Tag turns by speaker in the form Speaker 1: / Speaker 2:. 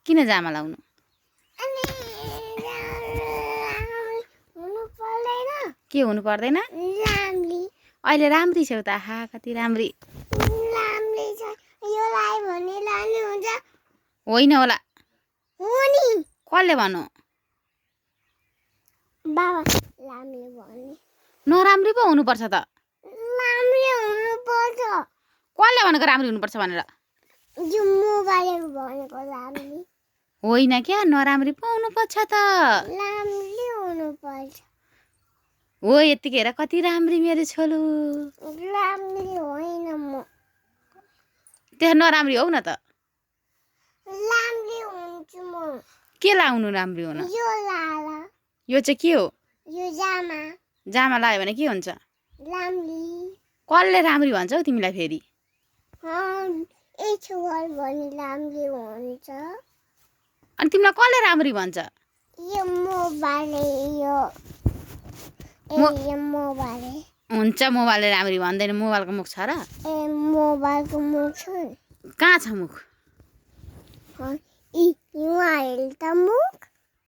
Speaker 1: किन जामा लाउनु के हुनु पर्दैन अहिले राम्री छौ त आहा कति राम्री होइन होला कसले भन्नु नराम्री पो हुनुपर्छ त कसले भनेको राम्री हुनुपर्छ भनेर होइन क्या नराम्री पो हुनुपर्छ त हो यतिखेर कति राम्री मेरो छोलु त्यो नराम्री हौ न त के लाउनु राम्री हुन यो चाहिँ के हो जामा लायो भने के हुन्छ कसले राम्री भन्छ हौ तिमीलाई फेरि अनि तिमीलाई कसले राम्री भन्छ हुन्छ मोबाइलले राम्री भन्दैन मोबाइलको मुख छ र कहाँ छ मुख